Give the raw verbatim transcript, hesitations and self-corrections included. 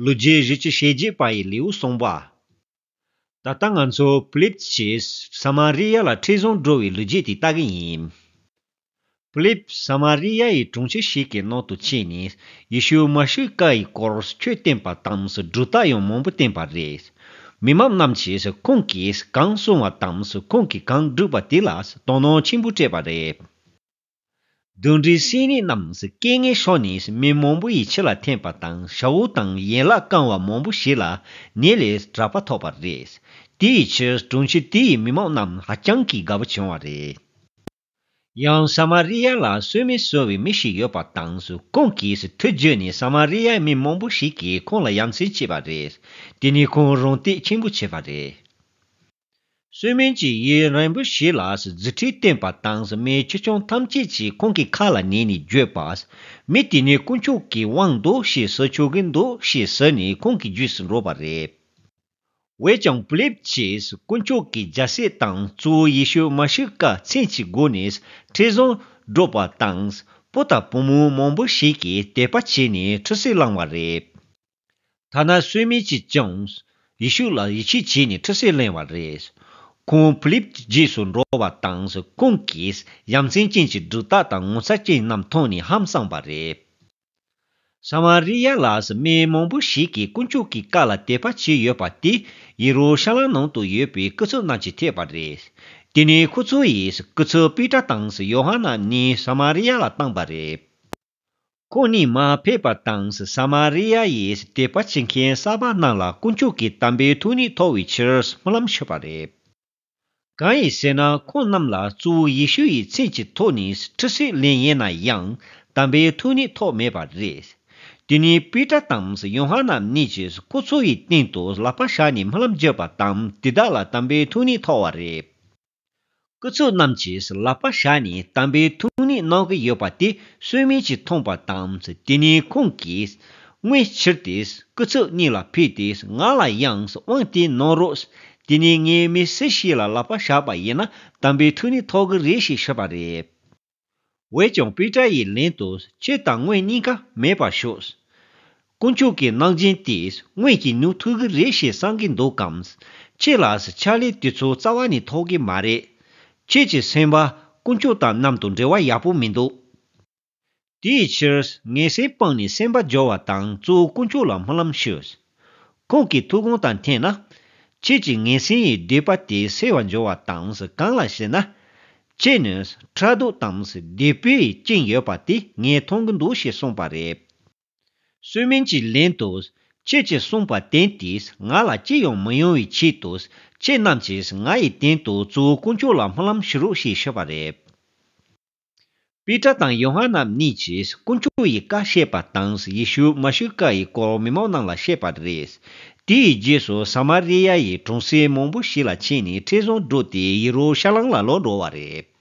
ལོ་རྒྱུས་བཞི་བཅུ་ཞེ་བརྒྱད་པ་ཡི་ལེའུ་གསུངས་པ། ད་ལྟ་ང་ཚོ་ཕི་ལིབ་ཀྱིས་ས་མ་རི་ཡ་ལ་ཁྲིད་བཟུང་འགྲོ་བའི་ལོ་རྒྱུས་དེ་ལྟ་གི་ཡིན། ཕི་ལིབ་ས་མ་རི་ཡ་ཡི་གྲོང་ཁྱེར་ཞིག་གི་ནང་དུ་ཕྱིན་ནས་ཡེ་ཤུ་མ་ཤི་ཀ་ཡི་སྐོར་ཆོས་བསྟན་པ་དང་སྒྲུབ་རྟགས་ཡང་མང་པོ་བསྟན་པ་རེད། མི་མང་རྣམས་ཀྱིས་ཁོང་གིས་གང་གསུང་བ་དང་ཁོང་གིས་གང་བསྒྲུབས་པ་དེ་ལ་དོ་སྣང་ཆེན་པོ་སྤྲད་པ་རེད། གདོན་འདྲེ་སྲིན་ནད་རྣམས་སྐད་ངན་ཤོར་ནས་མི་མང་པོ་ཡི་ཁྱི་ལ་ཐེན་པ་དང་ཞ་བོ་དང་ཡན་ལག་བཀང་བ་མང་པོ་ཞིག་ལ་ནད་ལས་དྲག་པ་ཐོབ་པ་རེད། དེ་ཡི་ཕྱིར་གྲོང་ཁྱེར་དེ་ཡི་མི་མང་རྣམས་ཧ་ཅང་གི་དགའ་པོ་བྱུང་བ་རེད། ཡང་ས་མ་རི་ཡ་ལ་གསོད་མེ་གསོ་བའི་མི་ཞིག་ཡོད་པ་དང་ཁོང་གིས་མཐུ་བརྗོད་ནས་ས་མ་རི་ཡའི་མི་མང་པོ་ཞིག་གིས་ཁོང་ལ་ཡ་མཚན་སྐྱེས་པ་རེད། དེ་ནས་ཁོང་རང་སྟེགས་ཆེན་པོ་བྱས་པ་རེད། གསོད་མེན་གྱིས་ཡུན་རིང་པོ་ཞིག་ལ་རྫུ་འཕྲུལ་བསྟན་པ་དང་མི་ཆེ་ཆུང་ཐམས་ཅད་ཀྱིས་ཁོང་གི་ཁ་ལ་ཉན་ནས་བརྗོད་པ། མི་དེ་ནི་དཀོན་མཆོག་གི་དབང་འདུག་ཞེས་ཟེར་ཆོག་གི་འདུག་ཞེས་ཟེར་ནས་ཁོང་གི་རྗེས་སུ་འགྲོ་བ་རེད། འོན་ཀྱང་ཕི་ལིབ་ཀྱིས་དཀོན་མཆོག་གི་རྒྱལ་སྲིད་དང་གཙོ་བོ་ཡེ་ཤུ་མ་ཤི་ཀ་མཚན་གྱི་སྒོ་ནས་ཁྲིད་བཟུང་འགྲོ་བ་དང་བུ་དང་བུ་མོ་མང་པོ་ཞིག་གིས་དད་པ་བྱས་ནས་ཁྲུས་གསོལ་བླངས་བ་རེད། ཐ་ན་གསོད་མེན་གྱིས་ཀྱང་ཡེ་ཤུ་ལ་ཡིད་ཆེས་བྱས་ནས་ཁྲུས་གསོལ་བླངས་བ་རེད། ཁོང་ཕི་ལིབ་ཀྱི་རྗེས་སུ་འགྲོ་བ་དང་ཁོང་གིས་ཡ་མཚན་ཅན་གྱི་སྒྲུབ་རྟགས་དང་ངོ་མཚར་ཅན་རྣམས་མཐོང་ནས་ཧང་སངས་པ་རེད། ས་མ་རི་ཡ་ལ་མི་མང་པོ་ཞིག་གིས་དཀོན་མཆོག་གི་བཀའ་ལ་དད་པ་བྱས་ཡོད་པ་དེ་ཡེ་རུ་ཤ་ལམ་ནང་དུ་ཡོད་པའི་སྐུ་ཚབ་རྣམས་ཀྱིས་ཐོས་པ་རེད། དེ་ནས་ཁོ་ཚོ་ཡིས་སྐུ་ཚབ་པེ་ཏྲ་དང་ཡོ་ཧ་ནན་གཉིས་ས་མ་རི་ཡ་ལ་བཏང་པ་རེད། ཁོང་གཉིས་མར་ཕེབས་པ་དང་ས་མ་རི་ཡ་ཡི་དད་པ་བྱེད་མཁན་གསར་པ་རྣམས་ལ་དཀོན་མཆོག་གི་དམ་པའི་ཐུགས་ཉིད་ཐོབ་པའི་ཕྱིར་སྨོན་ལམ་ཞུས་པ་རེད། གང་ཡིན་ཟེར་ན་ཁོང་རྣམས་ལ་གཙོ་བོ་ཡེ་ཤུ་ཡི་མཚན་གྱི་ཐོག་ནས་ཁྲུས་གསོལ་ལེན་ཡིན་ན་ཡང་དམ་པའི་ཐུགས་ཉིད་ཐོབ་མེད་པ་རེད། དེ་ནས་པེ་ཏྲ་དང་ཡོ་ཧ་ནན་གཉིས་ཀྱིས་ཁོ་ཚོ་ཡི་སྟེང་དུ་ལག་པ་བཞག་ནས་སྨོན་ལམ་བརྒྱབ་པ་དང་དེ་དག་ལ་དམ་པའི་ཐུགས་ཉིད་ཐོབ་པ་རེད། སྐུ་ཚབ་རྣམས་ཀྱིས་ལག་པ་བཞག་ནས་དམ་པའི་ཐུགས་ཉིད་གནང་གི་ཡོད་པ་དེ་གསོད་མེན་གྱིས་མཐོང་པ་དང་། དེ་ནས་ཁོང་གིས་དངོས་ཕྱིར་ཏེ་སྐུ་ཚབ་གཉིས་ལ་ཕུལ་ཏེ་ང་ལ་ཡང་དབང་དེ་གནང་རོགས། དེ་ནས་ངས་མི་སུ་ཞིག་ལ་ལག་པ་བཞག་པ་ཡིན་ན་དམ་པའི་ཐུགས་ཉིད་ཐོབ་གི་རེད་ཞེས་ཞུས་པ་རེད། འོན་ཀྱང་པེ་ཏྲ་ཡིས་ལན་དུ་ཁྱེད་དང་དངོས་གཉིས་ཀ་མེད་པར་ཤོག། དཀོན་མཆོག་གི་གནང་སྦྱིན་དེས་དངོས་ཀྱིས་ནུབ་ཐུབ་ཀྱི་རེད་ཞེས་བསམ་གྱི་འདུག་གམ། ཁྱེད་ལ་ཕྱག་ལས་དེ་ཚོ་རྩ་བ་ནས་ཐོབ་ཀྱི་མ་རེད། ཁྱེད་ཀྱི་སེམས་པ་དཀོན་མཆོག་དང་མཉམ་དུ་འབྲེལ་བ་ཡག་པོ་མི་འདུག། དེའི་ཕྱིར་ངན་སེམས་སྤངས་ནས་སེམས་པ་སྦྱོར་བ་དང་གཙོ་བོ་དཀོན་མཆོག་ལ་སྨོན་ལམ་ཞུ། ཁོང་གི་ཐུགས་དགོངས་དང་འཐད་ན། ཁྱེད་ཀྱི་ངན་སེམས་ཡི་སྒྲིབ་པ་དེ་སེལ་བར་འགྱུར་བ་དང་གང་ལ་ཞེ་ན། ཁྱེད་ནི་ཕྲག་དོག་དང་སྡིག་པའི་རྐྱེན་ཡོད་པ་དེ་ངས་མཐོང་གི་འདུག་ཞེས་གསུངས་པ་རེད། གསོད་མེན་གྱིས་ལན་དུ། ཁྱེད་ཀྱིས་གསུངས་པ་དོན་དེས་ང་ལ་ཅི་ཡང་མི་ཡོང་བའི་ཆེད་དུ། ཁྱེད་རྣམས་ཀྱིས་ང་ཡི་དོན་དུ་གཙོ་བོ་དཀོན་མཆོག་ལ་སྨོན་ལམ་ཞུ་རོགས་ཞེས་ཞུས་པ་རེད། པེ་ཏྲ་དང་ཡོ་ཧ་ནན་གཉིས་ཀྱིས་དཀོན་མཆོག་ཡི་བཀའ་བཤད་པ་དང་ཡེ་ཤུ་མ་ཤི་ཀ་ཡི་སྐོར་མི་མང་རྣམས་ལ་བཤད་པ་རེད། དེའི་རྗེས་སུ་ས་མ་རི་ཡ་ཡི་གྲོང་གསེབ་མང་པོ་ཞིག་ལ་ཕྱིན་ནས་ཁྲིད་བཟུང་འགྲོ་སྟེ་ཡེ་རུ་ཤ་ལམ་ལ་ལོག་འགྲོ་བ་རེད།